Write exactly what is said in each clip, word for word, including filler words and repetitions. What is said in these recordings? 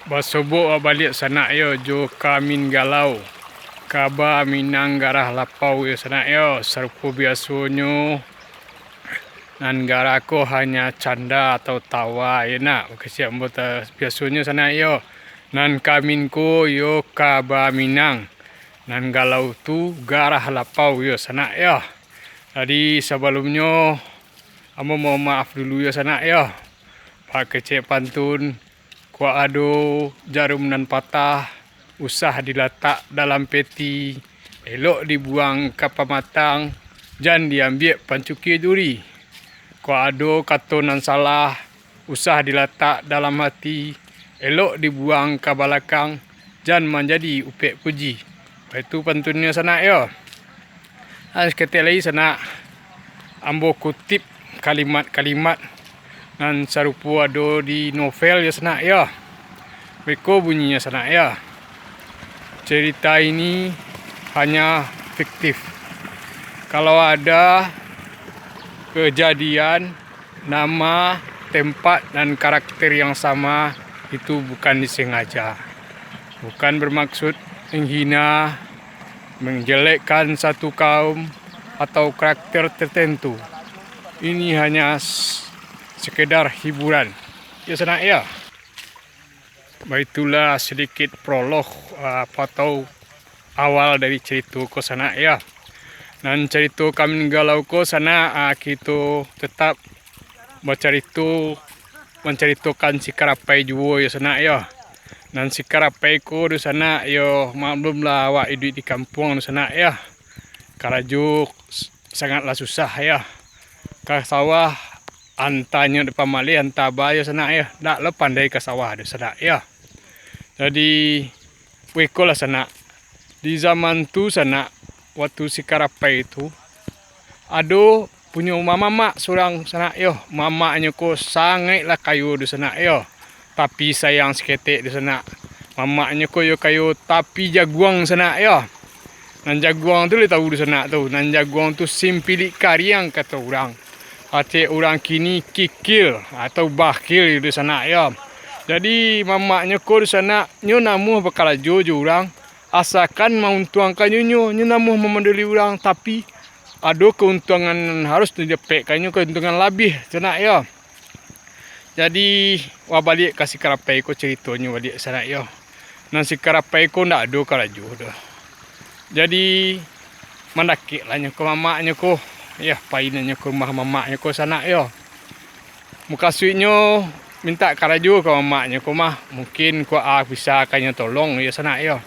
Basobok baliak sanak yo jo Kamin Galau, kaba Minang garah lapau yo sanak yo, sarupo biasonyo nan garah ko hanya canda atau tawa yo nak, kasiak ambo ta-, biasonyo sanak yo, nan kamin ko yo kaba Minang, nan galau tu garah lapau yo sanak yo. Jadi sabalumnyo ambo mohon maaf dulu yo sanak yo. Pakecek pantun, kok ado jarum nan patah, usah dilatak dalam peti, elok dibuang ka pamatang, jan diambiak pancukia duri. Kok ado kato nan salah, usah dilatak dalam hati, elok dibuang ka balakang, jan manjadi upek puji. Baitu pantunnyo sanak yo. Ah, saketek lai sanak, ambo kutip kalimat-kalimat nan sarupo ado di novel yo sanak yo. Beko bunyinyo sanak yo. Cerita ini hanya fiktif. Kalau ada kejadian, nama, tempat, dan karakter yang sama, itu bukan disengaja. Bukan bermaksud menghina, menjelekkan satu kaum atau karakter tertentu. Ini hanya s-, sekedar hiburan. Ya, sanak, ya. Baitulah sedikit prolog, ah, atau awal dari carito ko sanak, ya. Nan carito Kamin Galau ko sanak, ah, kito tetap bacarito, mancaritokan si Karapai juo yo sanak, yo. Nan si Karapai ko dunsanak, yo, maklumlah awak iduik di kampuang dunsanak, yo. Karajo s-, sangatlah susah, yo. Ka sawah, antah nyo di pamaleh, antah ba, yo sanak, yo. Ndak lo pandai ka sawah dunsanak, yo. Jadi, beko lah sanak. Di zaman tu sanak, waktu si Karapai tu, ado punyo mamak surang sanak yo. Mamaknyo ko sangaiklah kayo dunsanak yo. Tapi sayang saketek dunsanak. Mamaknyo ko yo kayo tapi jaguang sanak yo. Nan jaguang tu lai tau dunsanak tu. Nan jaguang tu simpilik kariang kato urang. Kecek urang kini kikil atau bakil dunsanak yo. Jadi mamaknyo ko dunsanak, nyo namuah bakarajo jo urang, asakan mauntuangkan nyo, nyo namuah mamanduli urang, tapi ado kauntuangan nan harus didapekkannyo, kauntuangan labiah sanak yo. Jadi, wah baliak ka si Karapai ko caritonyo baliak sanak yo. Nan si Karapai ko ndak ado karajo doh. Jadi, mandakeklah nyo ka mamaknyo ko. Yah, pai nyo ka rumah mamaknyo ko sanak yo. Mukasuiknyo mintak karajo ka mamaknyo ko mah. Mungkin kok a bisa ka nyo tolong yo sanak yo.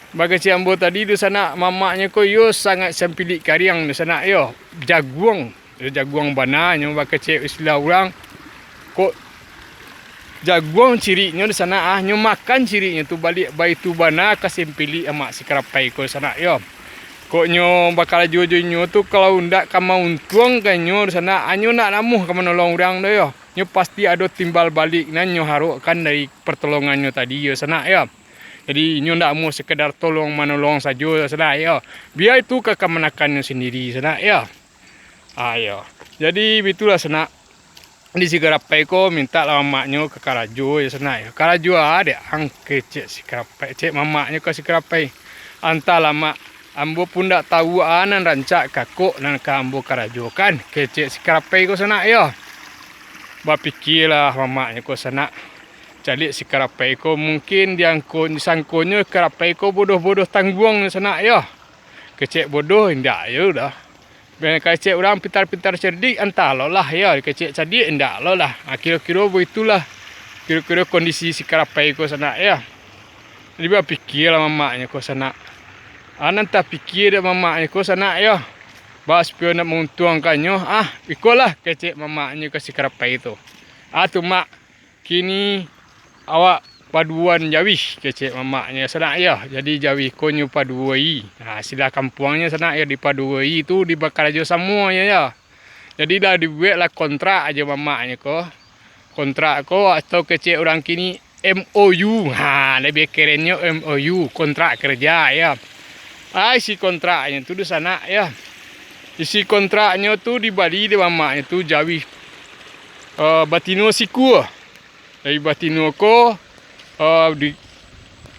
Bakecek ambo tadi dunsanak, mamaknyo ko yo sangaik sampilik kariang dunsanak yo. Jaguang. Yo, jaguang bana nyo bakecek istilah urang. Kok jaguang ciriknyo dunsanak, ah, nyo makan ciriknyo tu baliak, baitu bana ka simpilik amak si Karapai ko sanak yo. Kok nyo bakarajo jo inyo tu, kalau ndak ka mauntuangkan nyo dunsanak, ah, nyo ndak namuah ka manolong urang doh yo. Nyo pasti ado timbal balik nan nyo harokkan dari partolongannyo tadi yo sanak yo. Jadi, inyo ndak namuah sekedar tolong manolong sajo sanak yo. Bia itu ka kamanakannyo sandiri sanak yo. Ah, iyo. Jadi, bitulah sanak. Di si Karapai ko mintaklah mamaknyo ka karajo yo sanak yo. Karajo a dek ang, kecek si Karapai, cek mamaknyo ka si Karapai. Antahlah mak, ambo pun ndak tau a nan rancak ka kok nan ka ambo karajokan, kecek si Karapai ko sanak yo. Bapikialah mamaknyo ko sanak. Caliak si Karapai ko mungkin diangko, disangkonyo Karapai ko bodoh-bodoh tangguang sanak yo. Kecek bodoh indak yo doh. Kecek urang pintar-pintar cerdik, antah lo lah yo, kecek cadiak indak lo lah. Ha, kiro-kiro baitulah kiro-kiro kondisi si Karapai ko sanak yo. Jadi bapikialah mamaknyo ko sanak. Ha, nan tapikia dek mamaknyo ko sanak yo. Baa supayo nak mauntuangkannyo, ah, ikolah kecek mamaknyo ka si Karapai tu. Ah, tu mak, kini awak paduan jawih, kecek mamaknyo sanak yo. Jadi jawih ko nyo paduoi. Ha, istilah kampuangnyo sanak yo, dipaduoi tu dibakarajo samo yo, yo. Jadi lah dibueklah kontrak jo mamaknyo ko. Kontrak ko atau kecek urang kini M O U. Ha, labiah kerennyo M O U, kontrak kerja yo. Ha, isi kontraknyo tu dunsanak yo. Isi kontraknyo tu dibali dek mamaknyo tu jawih, eh, batino sikua. Dari batino ko, eh, di,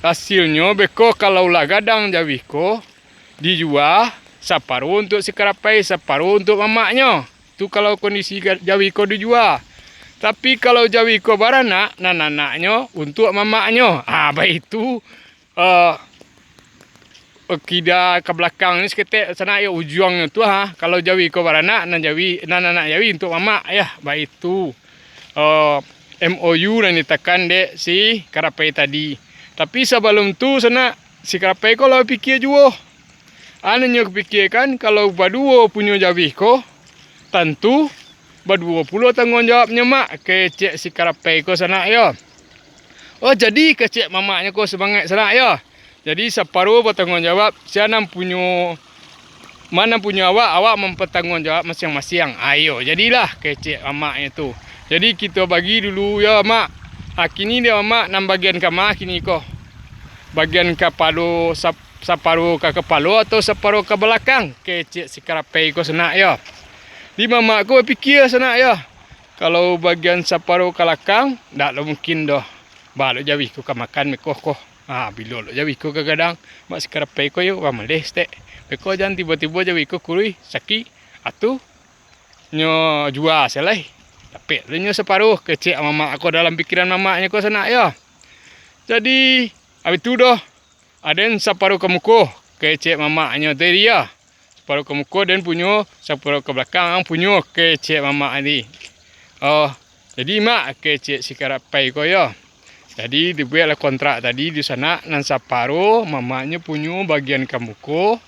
hasilnyo beko kalau lah gadang jawi ko, dijua, saparo untuak si Karapai, saparo untuak mamaknyo. Tu kalau kondisi ga-, jawi ko dijua. Tapi kalau jawi ko baranak, nan anaknyo untuak mamaknyo. Ah, baitu, eh, kida ka balakang ni saketek sanak yo, ujuangnyo tu ha. Kalau jawi ko baranak, nan jawi, nan anak jawi untuak mamak, yah, baitu, eh, M O U nan ditakan dek si Karapai tadi. Tapi sabalum tu sanak, si Karapai ko lah bapikia juo. Anu nyo pikiekan, kalau baduo punyo jawi ko, tantu baduo pulo tangguang jawabnyo, Mak, kecek si Karapai ko sanak yo. Oh, jadi kecek mamaknyo ko samangaik sanak yo. Jadi saparo batangguang jawab, sia nan punyo, ma nan punyo awak, awak mampatangguang jawab masiang-masiang. Ayo, jadilah kecek mamaknyo tu. Jadi kito bagi dulu yo, Mak. Ha, kini dek Mamak nan bagian ka ma kini ko. Bagian kapalo sap-, saparo ka kapalo atau saparo ka balakang, kecek si Karapai ko sanak yo. Di Mamak ko bapikia sanak yo. Kalau bagian saparo ka lakang, ndak lo mungkin doh. Ba lo jawi ko ka makan beko ko. Ha, bilo lo jawi ko ka gadang, Mak, si Karapai ko yo pamaleh saketek. Beko jan tibo-tibo jawi ko kuruih, sakik, atu nyo jua se lai. Dapek lo nyo saparo, kecek mamak ko dalam pikiran mamaknyo ko sanak yo. Jadi, abih tu doh, aden saparo ka muko, kecek mamaknyo tadi yo. Saparo ka muko den punyo, saparo ka balakang ang punyo, kecek mamak tadi. Oh, jadi Mak, kecek si Karapai ko yo. Jadi dibueklah kontrak tadi di sanak, nan saparo mamaknyo punyo bagian ka muko,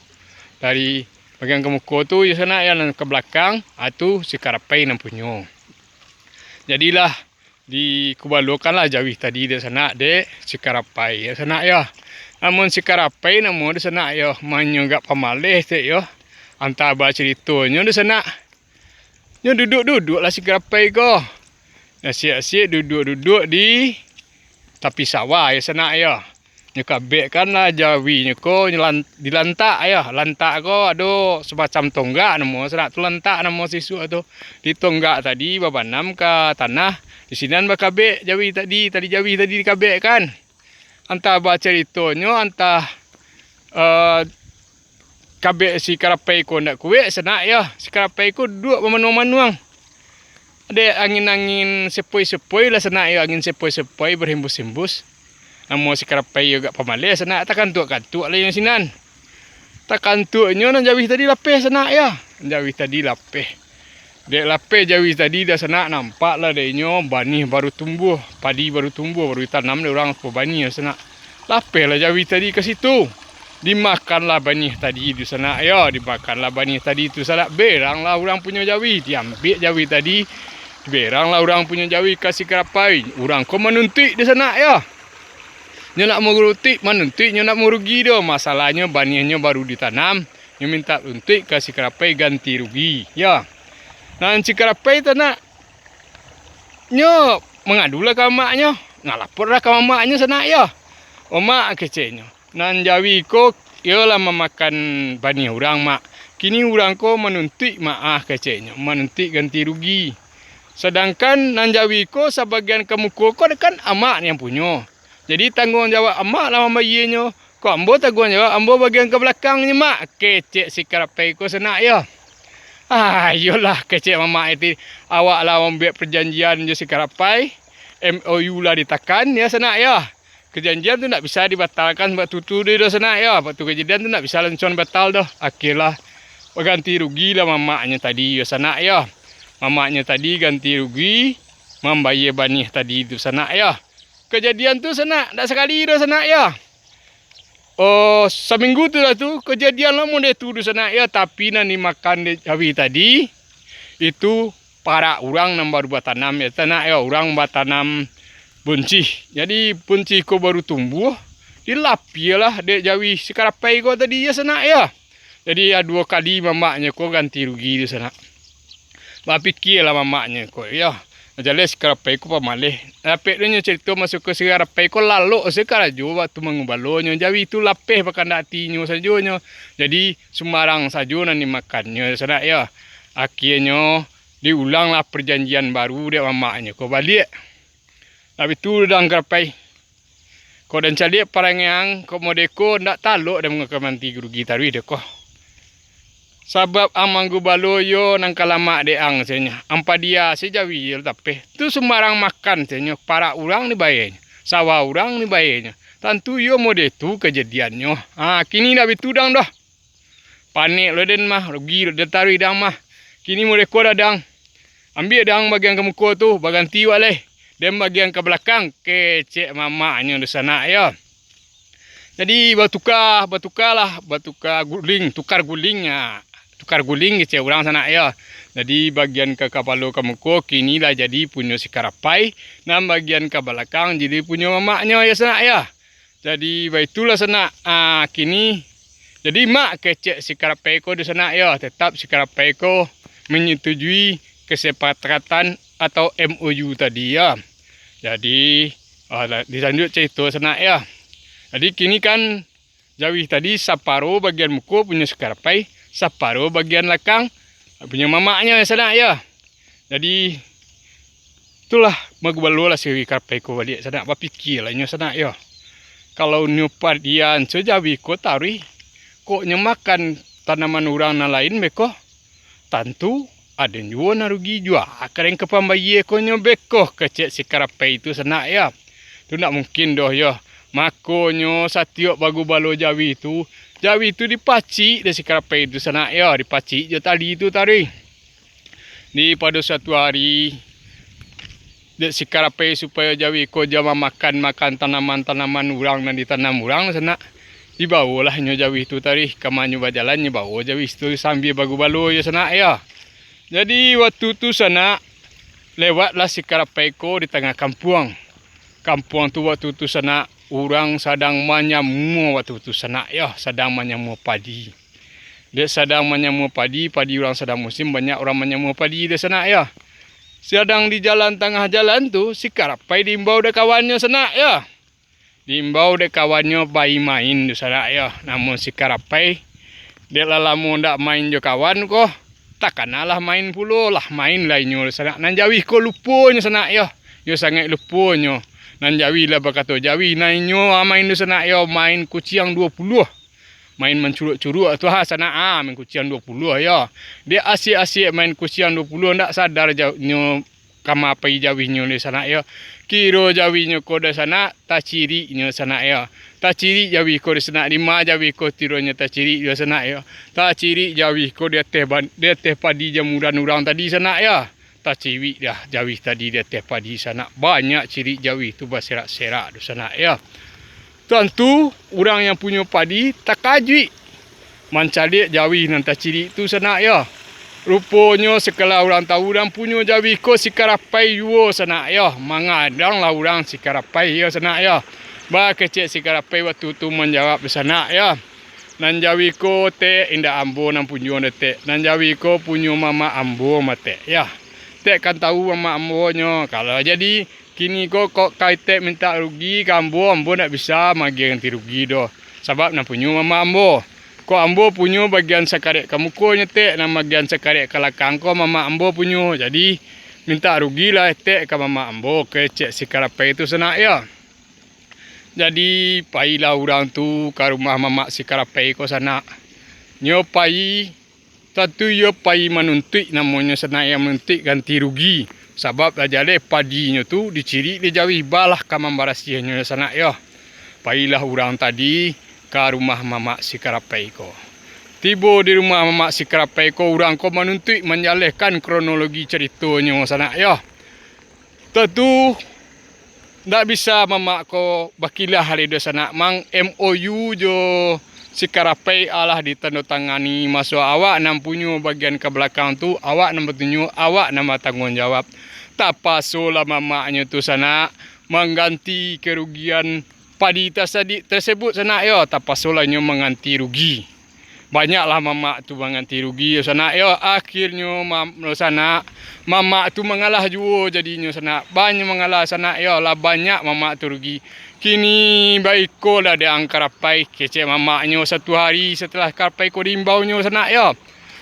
dari bagian ka muko tu yo sanak, yo nan ka balakang, ah, tu si Karapai nan punyo. Jadilah dikubalokanlah jawi tadi dek sanak, dek si Karapai yo sanak yo. Namun si Karapai namo dek sanak yo, ma nyo agak pamaleh dek yo. Antah bacaritonyo dek sanak, nyo duduak-duduaklah si Karapai ko. Nyo asiak-asiak duduak-duduak di tapi sawah yo sanak yo. Nyo kabekkanlah jawinyo ko, nyo lan-, dilantak yo. Lantak ko ado samacam tonggak namo sanak tu, lantak namo sisuak tu. Di tonggak tadi babanam ka tanah, di sinan bakabek jawi tadi, tali jawi tadi dikabekkan. Antah bacaritonyo, antah, eh, kabek si Karapai ko ndak kuek sanak yo. Si Karapai ko duduak bamanuang-manuang. Dek angin-angin sepoi-sepoi lah sanak yo, angin sepoi-sepoi berhembus-hembus. Namo si Karapai yo agak pamaleh sanak, takantuak-kantuak lah inyo sinan. Takantuaknyo nan jawi tadi lapeh sanak yo. Nan jawi tadi lapeh. Dek lapeh jawi tadi dek sanak, nampaklah dek inyo banih baru tumbuah, padi baru tumbuah, baru ditanam dek urang ko banih sanak. Lapehlah jawi tadi ka situ. Dimakanlah banih tadi tu sanak yo, dimakanlah banih tadi tu sanak, beranglah urang punyo jawi, diambiak jawi tadi, beranglah urang punyo jawi ka si Karapai, urang ko manuntuik dek sanak yo. Nyo nak manuntuik, manuntuik nyo nak marugi doh, masalahnyo banihnyo baru ditanam, nyo mintak untuik ka si Karapai ganti rugi, yo. Nan si Karapai tu nak, nyo mangadulah ka mamaknyo, nah, laporlah ka mamaknyo sanak yo. "Oh, Mak," keceknyo, "nan jawi ko iyo lah mamakan banih urang, Mak. Kini urang ko manuntuik maah," keceknyo, "manuntuik ganti rugi. Sadangkan nan jawi ko sabagian ka muko ko kan Amak nan punyo. Jadi tangguang jawab Amak lah mambayianyo. Kok ambo tangguang jawab, ambo bagian ka balakangnyo, Mak," kecek si Karapai ko sanak yo. "Ah, iyolah," kecek mamak itu, "awak lah mambuek parjanjian jo si Karapai, M O U lah ditakan, yo sanak yo. Kajanjian tu ndak bisa dibatalkan, sabab tu, tu doh sanak yo, sabab tu kajadian tu ndak bisa lansuang batal doh. Akhirlah, baganti rugilah mamaknyo tadi yo sanak yo. Mamaknyo tadi ganti rugi, mambayia banih tadi tu sanak yo." Kajadian tu sanak, ndak sakali doh sanak yo. Oh, saminggu tu lah tu, kajadian lah model tu doh sanak yo, tapi nan dimakan dek jawi tadi, itu parak urang nan baru batanam yo sanak yo, urang batanam buncih. Jadi buncih ko baru tumbuah, dilapialah dek jawi si Karapai ko tadi yo sanak yo. Jadi, ah, duo kali mamaknyo ko ganti rugi tu sanak. Bapikialah mamaknyo ko, yo. Jaleh si Karapai ko pamaleh. Dapek tu nyo carito masuak ka si Karapai ko lalok se karajo waktu mangubalonyo. Jawi tu lapeh bakandak atinyo sajonyo. Jadi, sumbarang sajo nan dimakannyo sanak yo. Akhianyo, diulanglah parjanjian baru dek mamaknyo ko baliak. Abih tu dang Karapai. Kok den caliak parangai ang, kok modeko ndak talok den mangko manti rugi taruih deh ko. Sabab ang manggubalo iyo nan ka lamak dek ang, sainyo. Ang padia se jawi iyo tapeh. Tu sumbarang makan, sainyo. Parak urang ni baenyo. Sawah urang ni baenyo. Tantu iyo mode tu kajadiannyo. Ha, kini ndak bitudang doh. Panek lo den mah, rugi lo den taruih dang mah. Kini mode ko dadang. Ambiak dang bagian ka muko tu, baganti wak lai. Den bagian ka balakang, kecek mamaknyo tu sanak yo. Jadi batuka, batukalah, batuka guling, tukar guling, ha. Tukar guling kecek urang sanak yo. Jadi bagian ka kapalo ka muko kini lah jadi punyo si Karapai, nan bagian ka balakang jadi punyo mamaknyo yo sanak yo. Jadi baitulah sanak, ah, kini. Jadi mak kecek si Karapai ko tu sanak yo, tetap si Karapai ko menyetujui kesepakatan atau M O U tadi yo. Jadi, ah, la-, dilanjut carito sanak yo. Jadi kini kan jawih tadi saparo bagian muko punyo si Karapai, saparo bagian lakang punyo mamaknyo sanak yo. Jadi, itulah, bagubalolah si Karapai ko baliak sanak, bapikialah inyo sanak yo. Kalau nyo padian se jawih ko taruih, kok nyo makan tanaman urang nan lain beko, tantu aden juo nan rugi, jua ka den ka pambayie ko nyo beko, kecek si Karapai tu sanak yo. Tu ndak mungkin doh yo. Makonyo satiok bagubalo jawih tu, jawih tu dipacik dek si Karapai tu sanak yo, dipacik jo tali tu taruih. Di pado suatu ari, dek si Karapai supayo jawih ko jan mamakan-makan tanaman-tanaman urang nan ditanam urang sanak, dibawolah inyo jawih tu taruih, ka ma nyo bajalan nyo bawo jawih tu sambia bagubalo yo sanak yo. Jadi waktu tu sanak, lewatlah si Karapai ko di tangah kampuang. Kampuang tu waktu tu sanak, urang sadang manyamua waktu tu sanak yo, sadang manyamua padi. Dek sadang manyamua padi, padi urang sadang musim, banyak urang manyamua padi dek sanak yo. Sadang di jalan, tangah jalan tu, si Karapai diimbau dek kawannyo sanak yo. Diimbau dek kawannyo pai main tu sanak yo, namun si Karapai dek lah lamo ndak main jo kawan ko, takanalah main pulo, lah main lah inyo sanak. Nan jawih ko luponyo sanak yo, yo sangaik luponyo. Nan jawih lah bakato jawih, nan inyo main tu sanak yo, main kuciang duo puluah. Main mancuruak-curuak tu ha sanak, ah, main kuciang duo puluah yo. Dek asiak-asiak main kuciang duo puluah, ndak sadar ja-, nyo kama pai jawihnyo dek sanak yo. Kiro jawihnyo ko dek sanak, tacirik nyo sanak yo. Tacirik jawih ko dek sanak, dima jawih ko tironyo tacirik dek sanak yo. Tacirik jawih ko di ateh ban-, di ateh padi jamuran urang tadi sanak yo. Tacirik dah jawih tadi di ateh padi sanak. Banyak cirik jawih tu baserak-serak tu sanak yo. Tantu, urang yang punyo padi takajuik mancaliak jawih nan tacirik tu sanak yo. Ruponyo sakala urang tawu, nan punyo jawih ko si Karapai juo sanak yo. Mangadanglah urang si Karapai yo sanak yo. Bakecek si Karapai waktu tu manjawab sanak yo. Nan jawih ko tek, indak ambo nan punyo doh tek. Nan jawih ko punyo mamak ambo mah tek yo. Tek kan tawu mamak ambo nyo. Kalau jadi, kini ko kok ka etek mintak rugi ka ambo, ambo ndak bisa magiah ganti rugi doh, sabab nan punyo mamak ambo. Kok ambo punyo bagian sakarek ka mukonyo tek, nan bagian sakarek ka lakang ko mamak ambo punyo. Jadi, mintak rugilah etek ka mamak ambo, kecek si Karapai tu sanak yo. Jadi, pailah urang tu ka rumah mamak si Karapai ko sanak. Nyo pai, tantu iyo pai manuntuik namonyo sanak yo, manuntuik ganti rugi. Sabab lah jaleh padinyo tu dicirik dek jawih, balah ka mambarasiahnyo sanak yo. Pailah urang tadi ka rumah mamak si Karapai ko. Tibo di rumah mamak si Karapai ko, urang ko manuntuik manjalehkan kronologi caritonyo sanak yo. Tantu, ndak bisa mamak ko bakilah ari do sanak, mang M O U jo si Karapai alah ditandotangani, maso awak nan punyo bagian ka balakang tu, awak nan batunyo, awak nan batangguang jawab. Tapasolah mamaknyo tu sanak mangganti karugian padi tasadi-, tasebut sanak yo, tapasolah inyo mangganti rugi. Banyaklah mamak tu mangganti rugi yo sanak yo. Akhirnyo mam-, sanak, mamak tu mangalah juo jadinyo sanak. Banyak mangalah sanak yo, lah banyak mamak tu rugi. Kini baikolah dek ang Karapai, kecek mamaknyo satu hari satalah Karapai ko diimbaunyo sanak yo.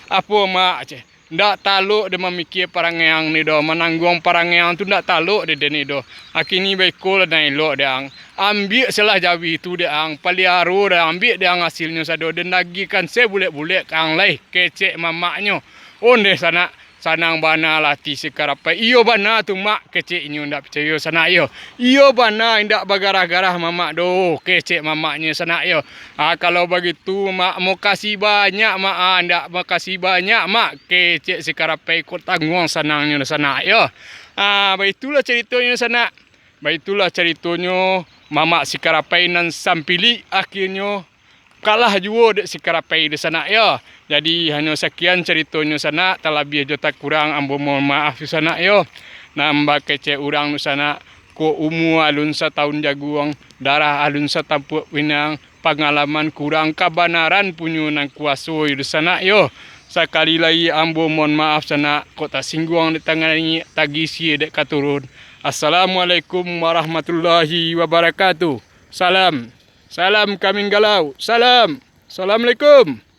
Apo mak, ceh? Ndak talok dek mamikia parangai ang ni doh, manangguang parangai ang tu ndak talok dek den ni doh. Akhirnyo baiko lah nan elok dek ang. Ambiak salah jawi tu dek ang, paliaro dek ang, ambiak dek ang hasilnyo sado, den agiahkan sabulek-bulek ka ang lai, kecek mamaknyo. Ondeh sanak, sanang bana lah ati si Karapai. Iyo bana tu mak, kecek inyo ndak picayo sanak yo. Iyo bana, indak bagarah-garah mamak doh, kecek mamaknyo sanak yo. Ah, kalau bagitu mak, makasih banyak mak, ah, ndak makasih banyak mak, kecek si Karapai, kok tangguang sanangnyo sanak yo. Ah, baitulah caritonyo sanak. Baitulah caritonyo mamak si Karapai nan sampilik, akhirnyo kalah juo dek si Karapai tu sanak yo. Jadi hanyo sakian caritonyo sanak, talabiah jo takurang ambo mohon maaf tu sanak yo. Nan bakecek urang tu sanak, kok umua alun satahun jaguang, darah alun satampuak pinang, pangalaman kurang, kabanaran punyo nan kuaso tu sanak yo. Sakali lai ambo mohon maaf sanak, kok tasingguang dek tangannyo, tagisia dek ka turun. Assalamualaikum warahmatullahi wabarakatuh. Salam. Salam Kambing Galau. Salam. Assalamualaikum.